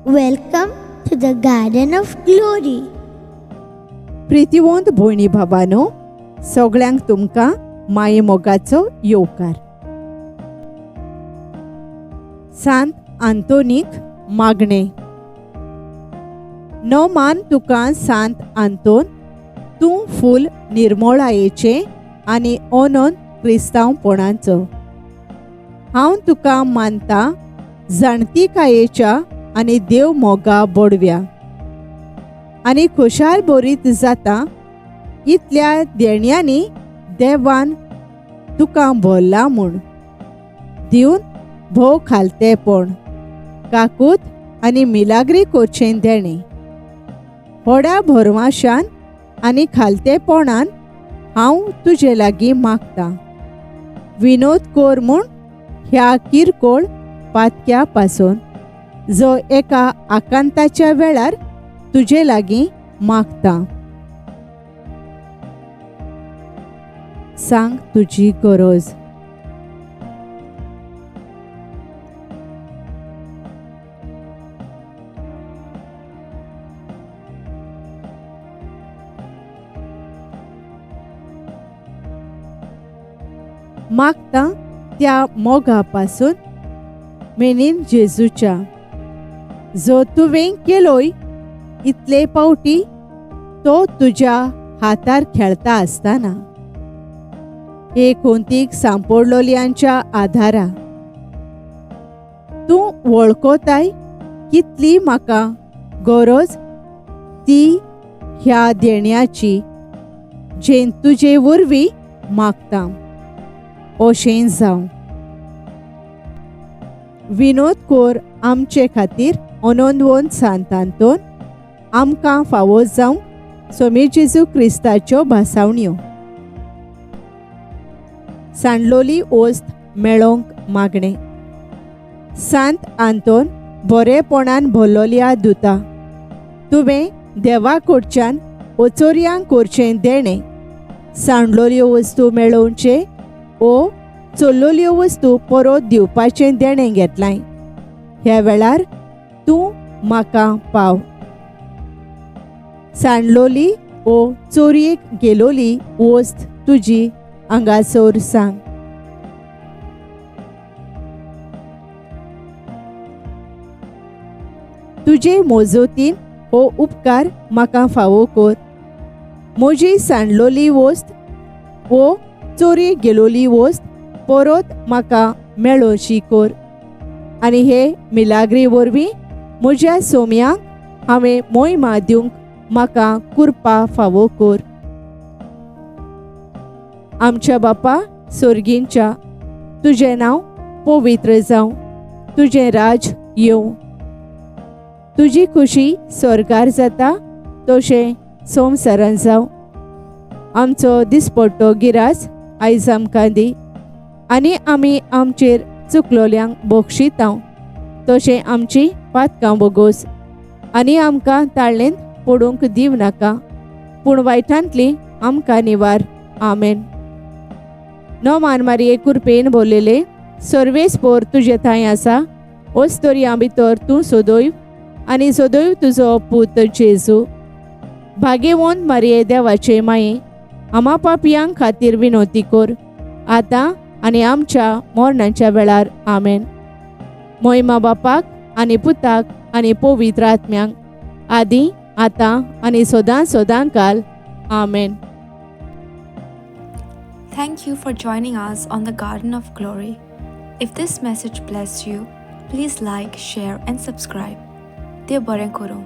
Welcome to the Garden of Glory. प्रितिवंत भयणी भावानो, सगळ्यांक तुमकां माये मोगाचो येवकार. सांत आंतोनीक मागणें. नोमान तुका सांत आंतोन, तूं फूल निर्मोळायेचें आनी अनंत क्रिस्तांवपणाचो. हांव तुका मानता जाणतिकायेच्या आनी देव मोगा बोडव्या आनी खुशाल बोरीत जाता इतल्या देण्यांनी देवान तुका भरला म्हूण दिवन भोव खालतेपण काकूत आनी मिलाग्री करचें देणें व्हडा भरवाशान आनी खालतेपणान हांव तुजे लागीं मागतां. विनोद कोर म्हूण ह्या किरकोळ पातक्या पासून जो एका आकांताच्या वेळार तुजे लागीं मागता. सांग तुजी गरज. मागता त्या मोगा पासून मेनीन जेजूच्या जो तुवें केलोय इतले पावटी तो तुज्या हातार खेळता आसतना हे कोंतीक सांपडलोल्यांच्या आधारा तूं वळखताय कितली म्हाका गरज ती ह्या देण्याची जें तुजे वरवीं मागता. अशें जावं. विनोद कोर आमचे खातीर अनंदवंत सांत आंतोन आमकां फावो जावंक सोमी जेजू क्रिस्ताच्यो भासावण्यो. सांडलोली ओस्त मेळोवंक मागणें. सांत आंतोन बरेपणान भरलोल्या दुता, तुवें देवा कडच्यान ओचोरयांक करचें देणें सांडलोल्यो वस्तू मेळोवचें ओ चोरलोल्यो वस्तू परत दिवपाचें देणें घेतलाय. ह्या वेळार तूं म्हाका पाव. सांडलोली ओ चोरयेक गेलोली वस्त तुजी हांगासर सांग. तुजे मोजोतीन हो उपकार म्हाका फावो कर. म्हजी सांडलोली वस्त ओ चोरयेक गेलोली वस्त परत म्हाका मेळोशी कर आनी हे मिलाग्री वरवीं म्हज्या सोम्यांक हांवें मोहिमा दिवंक म्हाका कुरपा फावो कर. आमच्या बापा सोर्गींच्या, तुजें नांव पवित्र जावं, तुजें राज येवं, तुजी खुशी स्वर्गार जाता तशें संवसारान जावं. आमचो दिसपट्टो गिरास आयज आमकां दी आनी आमी आमचेर चुकलोल्यांक बक्षितांव तशें आमची पातकां बोगोस आनी आमकां ताळ्ळेंत पडूंक दिव नाका, पूण वायटांतली आमकां निवार. आमेन. नोमान मारये कुरपेन बोललेले सर्वेस पोर तुजे थंय आसा, ओस्तोरयां भितर तूं सोदोय आनी सोदोय तुजो पूत जेजू. भाग्यवंत मारये देवाचे माये, आमा पापयांक खातीर विनोती कर आतां आनी आमच्या मरणाच्या वेळार. आमेन. मोहिमा बापाक आनी पुताक आनी पवित्र आत्म्यांक, आदी आतां आनी सदां सदां काल. आमेन. Thank you for joining us on the Garden of Glory. If this message blessed you, please like, share, and subscribe. देव बरें करूं.